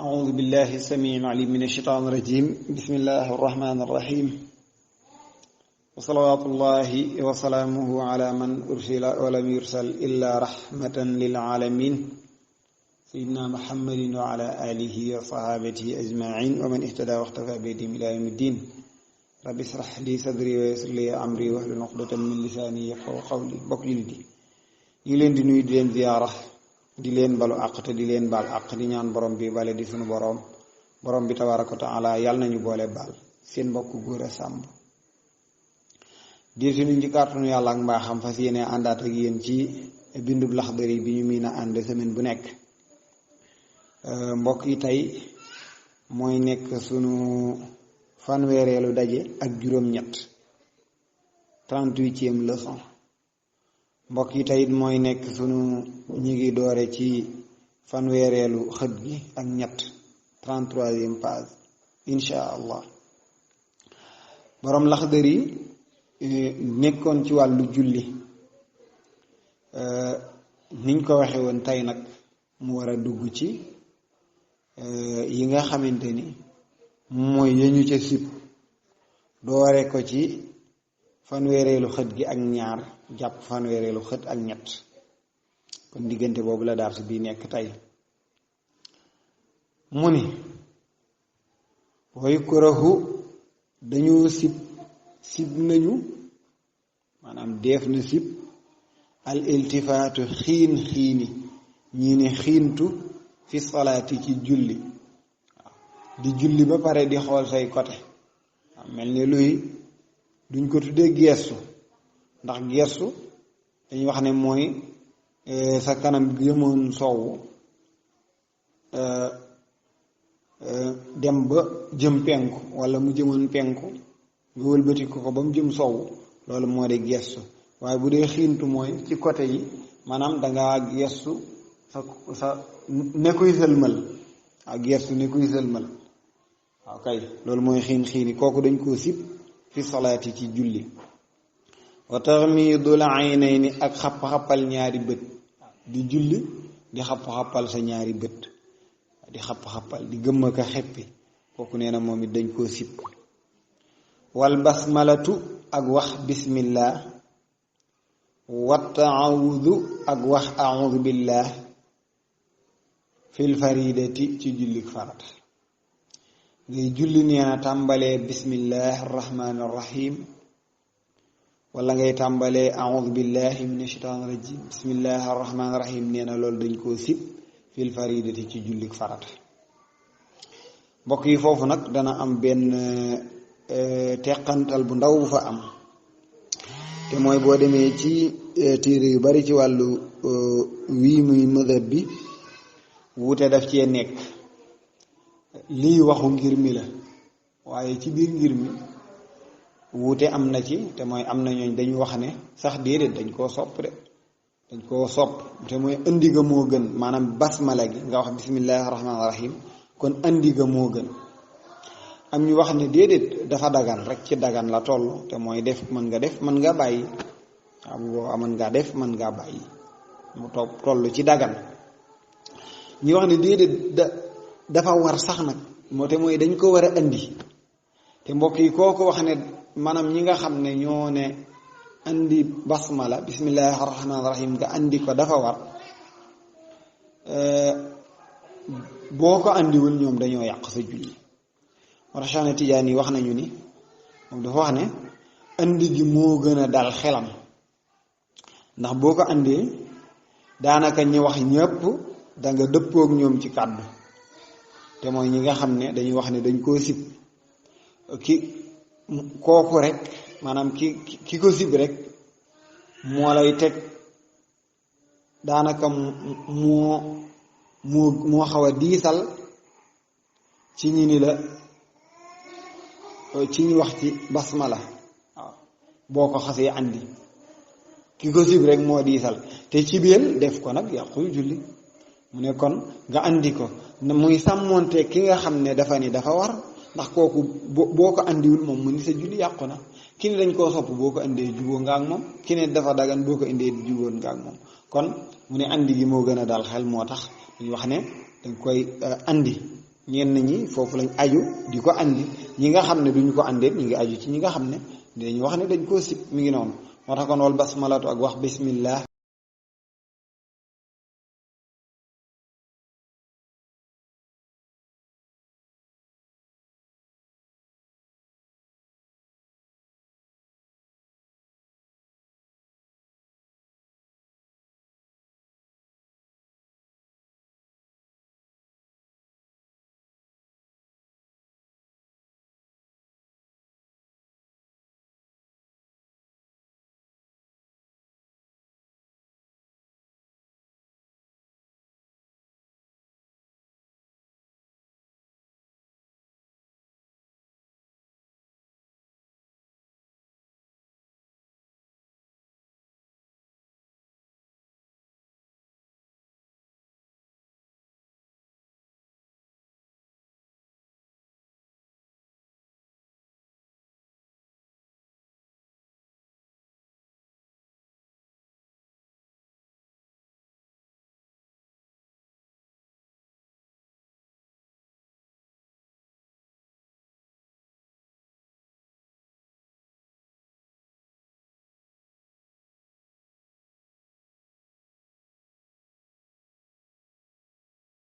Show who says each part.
Speaker 1: أعوذ بالله السميع العليم من الشيطان الرجيم بسم الله الرحمن الرحيم وصلوات الله وسلامه على من أرسل ولم يرسل إلا رحمة للعالمين سيدنا محمد وعلى آله وصحابته أجمعين ومن اهتدى واختفى بهديهم إلى يوم الدين رب اشرح لي صدري ويسر لي أمري واحلل عقدة من لساني يفقهوا قولي bokk jullit yi ñu leen di nuyu di leen ziyaara di leen balu àq te di leen baal àq di ñaan borom bi bale di sunu borom bi tabaaraka wa taala yàlla nañu boole baal seen mbokk góor a sàmb di suñu ci kàttanu yàlla ak mbaaxam fas yéene àndaat ak yéen ci bindub Laxdari bi ñu miin a ànd semaine bu nekk mbokk yi tey mooy nekk sunu fanweereelu daje ak juróom-ñett 38e leçon mbokk yi tey mooy nekk sunu ñi ngi doore ci fanweereelu xët gi ak ñett 33e page insha allah borom Laxdari nekkoon ci wàllu julli niñ ko waxe woon tey nag mu war a dugg ci yi nga xamante ni mooy yeñu ca sib doore ko ci fanweereelu xët gi ak ñaar jàpp fanweereelu xët ak ñett kon diggante boobu la dars bi nekk tey mu ni way kurahu dañoo sib nañu maanaam def na sib al iltifaatu xiini ñii ne xiintu fi salaati ci julli di julli ba pare di xool say côté mel ni luy duñ ko tuddee gestu ndax gestu dañuy wax ne mooy sa kanam jëmoon sowwu dem ba jëm penku wala mu jëmoon penku nga wëlbati ko ba mu jëm sowwu loolu moo di gestu waaye bu dee xiintu mooy ci côté yi maanaam dangaa gestu sa nekkuy sëlmal waaw gestu nekkuy sëlmal waaw kay loolu mooy xiini kooku dañ koo sib fi salaati ci julli wa taxmiidul aynayni ak xapp-xappal ñaari bët di julli di xapp-xappal sa ñaari bët di xapp-xappal di gëmm ak a xeppi kooku nee na moom it dañ koo sib wal basmalatu ak wax bismillah wa taawudu ak wax audu billah fil faridati ci jullik farata ngay julli nee na tàmbalee bismillahi arrahmani arrahim wala ngay tàmbalee audu billahi min ashaitan rajim bismillahi arrahmani arrahim nee na loolu dañ koo sib fil faridati ci jullik farata mbokk yi foofu nag dana am benn teqantal bu ndaw bu fa am te mooy boo demee ci téere yu bari ci wàllu wii muy madhab bi wuute daf cee nekk lii waxu ngir mi la waaye ci biir ngir mi wuute am na ci te mooy am na ñooñ dañu wax ne sax déedéet dañ koo sopp de dañ koo sopp te mooy indi ga moo gën maanaam basmala gi nga wax bismillahi rahmaani rahim kon indi ga moo gën am ñu wax ne déedéet dafa dagan rek ci dagan la toll te mooy def mën nga def mën nga bàyyi waaw bu boobaa mën ngaa def mën ngaa bàyyi mu toll ci dagan ñu wax ne déedéet dafa war sax nag moo te mooy dañ ko war a andi te mbokk yi kooku wax ne maanaam ñi nga xam ne ñoo ne andi basmala bismillahi rahmaani rahim nga andi ko dafa war boo ko andiwul ñoom dañoo yàq sa julli moo tax Cheikh Tidiane yi wax nañu ni moom dafa wax ne andi gi moo gën a dal xelam ndax boo ko andee daanaka ñi wax ñëpp danga dëppook ñoom ci kàddu te mooy ñi nga xam ne dañuy wax ne dañ koo sib kooku rek maanaam ki ko sib rek moo lay teg daanaka moo xaw a diisal ci ñi ni la ci ñu wax ci basmala waaw boo ko xasee andi ki ko sib rek moo diisal te ci biir def ko nag yàqul julli mu ne kon nga andi ko muy sàmmoonte ki nga xam ne dafa ni dafa war ndax kooku boo ko andiwul moom mu ni sa julli yàqu na ki ne dañ koo sopp boo ko indee juboo nga ak moom ki ne dafa dagan boo ko indee juboon nga ak moom kon mu ne andi gi moo gën a dal xel moo tax dañu wax ne dañ koy andi ñenn ñi foofu lañ aju di ko andi, ñi nga xam ne duñu ko andeet ñi ngi aju ci ñi nga xam ne dinañu wax ne dañ koo sib. mi ngi noonu moo tax kon wal basmalatu ak wax bismillah